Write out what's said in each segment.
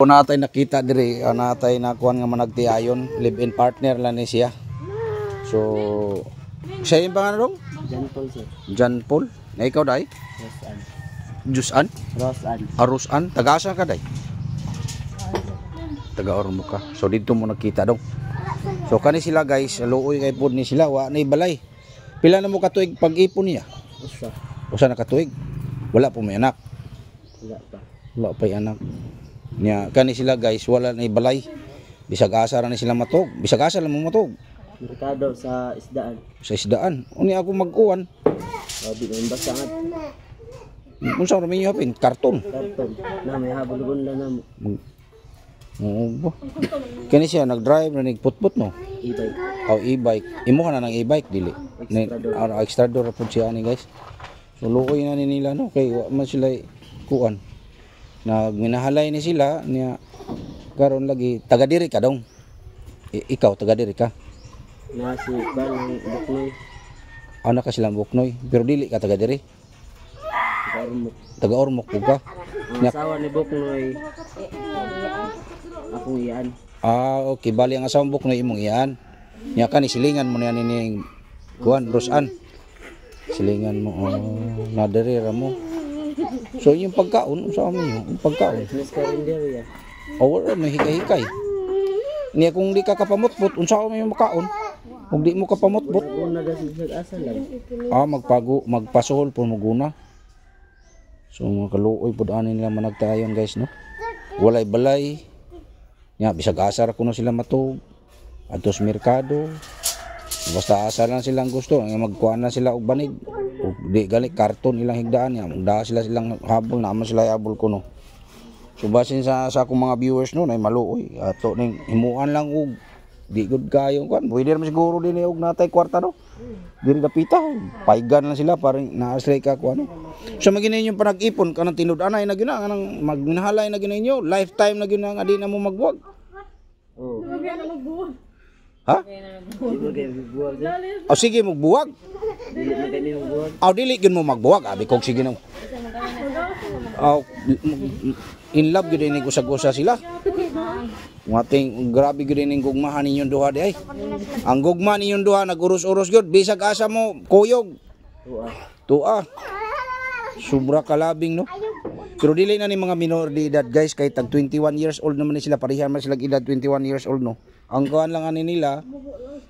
Natay nakita diri, natay nakuan nga managtiayon, live-in partner lang ni siya. So, siya yung pangalan dong? John Paul, sir. John Paul. Na ikaw, day? Rosan. Jusan? Rosan. Arusan? Taga-asa ka, day? Taga Ormoc ka. So dito mo nakita dong. So kani sila, guys, luoy kay pod ni sila, wa nay balay. Pila na mo katuig pag-ipon niya? Usa. Usa na katuig. Wala po may anak. Wala pa. Wala pa anak. Nya kani sila, guys, wala nay balay. Bisag asa ra ni sila matog. Bisag asa lang mo matog. Merkado sa isdaan. Sa isdaan. Uni ako mag-uwan. Sabi ko, basta nga Unsa ra minyo hapin? Karton. Karton. Na may habol lang na mo. Oo ba? Kani siya nag-drive na nagputput, no. E-bike. Oh, e-bike. Imuha na ng e-bike, dili. Extra door. Ah, extra door po siya ani, guys. So luoy na ni nila, no, kay wa man sila kuan. Nagminahalay ni sila niya karon lagi taga diri ka dong. Ikaw taga diri ka. Na si Ban ng Buknoy. Ana ka silang Buknoy, pero dili ka taga diri. Karumok. Taga Ormoc pud ka. Ang asawa ni Buknoy. Akong iyan. Ah, okay. Bali ang asawang Buknoy imong iyan. Nya ka ni silingan mo niya ni kuan Rosan. Silingan mo, oh, nadiri ra mo. So yung pagkaon, unsa man yung pagkaon? Miss Karinderia. O wala may hikay-hikay. Niya kung di ka kapamutpot, unsa man yung makaon? Kung di mo kapamutpot, Una na sa asa lang. Ah, magpago, magpasuhol po maguna. So mga kaluoy pud ani nila managtayon, guys, no. Walay balay. Nya bisag asa ra kuno sila matug. Adto sa merkado. Basta asa lang silang gusto, nga magkuan na sila og banig. Og di gali karton ilang higdaan niya, magdaa sila silang habol na man sila habol kuno. So basin sa akong mga viewers, no, nay maluoy ato ning himuan lang og di gud kayo kuan. Pwede ra man siguro din og natay kwarta, no. Diri dapita, paygan lang sila parang naa sila ka kuan, no. So magini inyong panag-ipon kanang tinud-anay na gyud na kanang magminahalay na gyud ninyo, lifetime na gyud na nga di na mo magbuwag. Oh. Ha? Di mo kayo buwag, sir. O sige magbuwag. Dili man kami buwag. Aw dili gyud mo magbuwag, abi kog sige na. Aw in love gyud ni usag-usa sila. Ngating grabe gyud ning gugmahan ninyong duha di ay. Ang gugma ninyong duha naguros-uros gyud bisag asa mo kuyog. Tuwa. Tua. Sobra kalabing, no. Pero dili na ni mga minor de edad, guys, kay tag 21 years old naman ni sila, pareha man sila edad, 21 years old, no. Ang kuan lang ani nila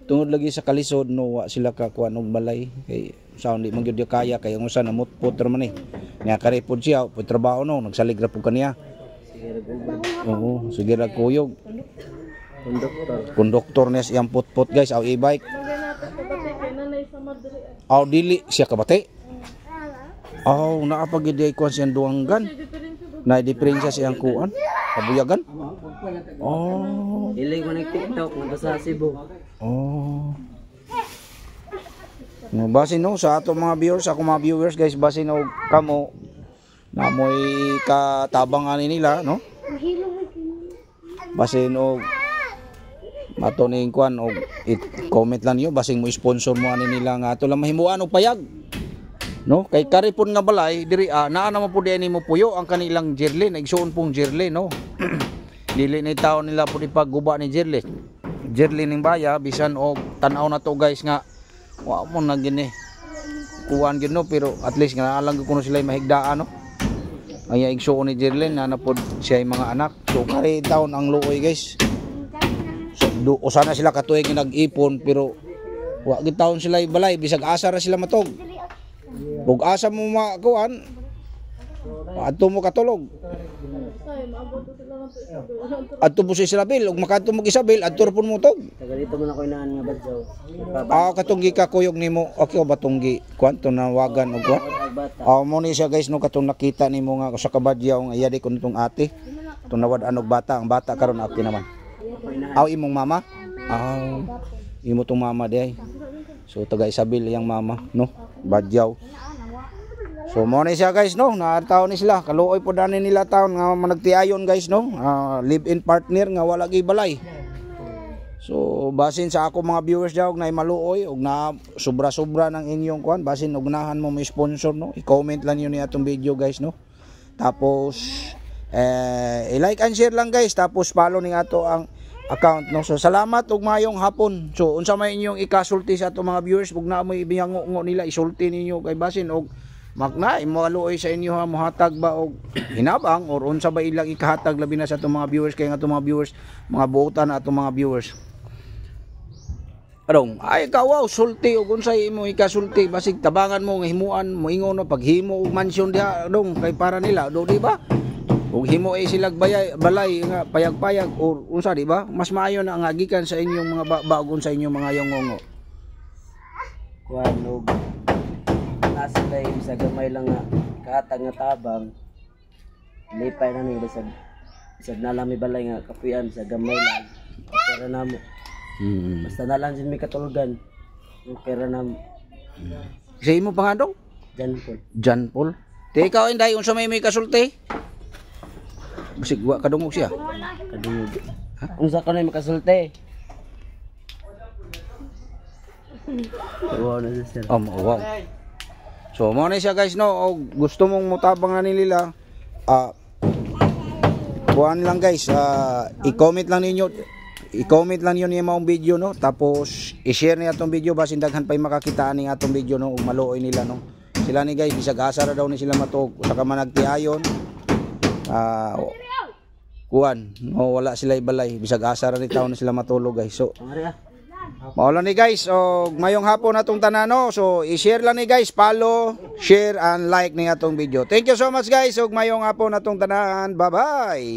tungod lagi sa kalisod, no, wa sila ka kuan og balay kay sa hindi man gyud kaya kay ang usa namutpot ra man eh. Nya kare pod siya pud trabaho, no, nagsalig ra pud kaniya. Sige ra gubat. Oo, sige ra kuyog. Konduktor. Konduktor niya siyang putput, guys, aw e-bike. Aw dili siya kabati. Aw naa pa gid ay kuan siyang duwanggan. Na diferensya siyang kuan. Kabuyagan. Oh. Ili ko nag TikTok nabasa sa Cebu. Oh. No, basin no sa ato mga viewers, ako mga viewers, guys, basin no kamo na mo'y katabang ani nila, no? Basin og mato ning kuan og it-comment lang niyo basing mo sponsor mo ani nila nga ato lang mahimuan og payag. No, kay karipon nga balay diri ah, naa naman pud ni mo puyo ang kanilang Jerlyn, igsuon pong Jerlyn, no. Dili ni taon nila pud ipagguba ni Jerlyn. Jerlyn ning baya bisan og tan-aw na to, guys, nga wa mo na gini kuan gyud, no, pero at least nga naa lang gyud kuno sila mahigdaan, no. Ang iya igsuon ni Jerlyn na pod siya mga anak. So kari taon ang luoy, guys. So usa na sila katuig nga nag-ipon pero wa gid taon sila balay bisag asa ra sila matog. Ug asa mo makuan, adto mo katulog. Adto mo sa Isabel, ug makadto mo Isabel, adto ra pud mo tog. Taga dito man ako inaan nga Badjaw. Nagpaba Ah, katong gikakuyog nimo, okay ba tong gi kuan to nawagan og kuan? Ag bata. Ah, mo ni siya, guys, no, katong nakita nimo nga sa kabadyaw nga iya di kun tong ate. Tong nawad-an og bata, ang bata karon aki naman. Ako inaan. Aw imong mama? Aw imo tong mama di ay. So taga Isabel yang mama, no? Badyaw. So mo ni siya, guys, no, naataw ni sila. Kaluoy po dani nila taon nga managtiayon, guys, no. Ah, live-in partner nga wala gi balay. So basin sa ako mga viewers diha og nay maluoy og na sobra-sobra ng inyong kuan, basin ugnahan mo may sponsor, no. I-comment lang yun ni atong video, guys, no. Tapos Eh, i-like and share lang, guys, tapos follow ning ato ang account, no. So salamat ug maayong hapon. So unsa may inyong ikasulti sa ato mga viewers ug naa moy ibihango nila, isulti ninyo kay basin og makna maluoy sa inyo ha, mohatag ba og hinabang or unsa ba ilang ikahatag, labi na sa atong mga viewers, kay nga atong mga viewers mga buotan na atong mga viewers. Arong, ay kawaw, sulti og unsay imo ikasulti, basig tabangan mo nga himuan moingon no paghimo og mansyon diha dong kay para nila do, di ba? Ug himo ay silag bayay, balay nga payag-payag or unsa, di ba? Mas maayo na ang gikan sa inyong mga bagon sa inyong mga yongongo. Kuan og nasa sila sa gamay lang nga kahatag nga tabang. Lipay na ni bisag bisag na lang may balay nga kapuyan sa gamay lang. Okay ra namo. Basta na lang jud may katulgan. Okay ra namo. Sa imo pangadong? Jan Paul. John Paul. Te ikaw, Inday, unsa may kasulti? Basig wa kadungog siya. Kadungog. Unsa ka na makasulti? Wow na siya, sir. Oh, wow. So mo na siya, guys, no, og gusto mong mutabang na nila, kuan lang, guys, i-comment lang ninyo niya maong video, no, tapos i-share niya atong video basin daghan pay makakita ani atong video, no, ug maluoy nila, no. Sila ni, guys, bisag asa ra daw ni sila matuog, usa ka man nagtiayon, kuan no, wala sila ibalay, bisag asa ra ni taon na sila matulog, guys. So Pangari ah. mao lang ni, guys, og mayong hapon atong tanan, no. So i-share lang ni, guys, follow, share and like ni atong video. Thank you so much, guys, og mayong hapon atong tanan. Bye-bye.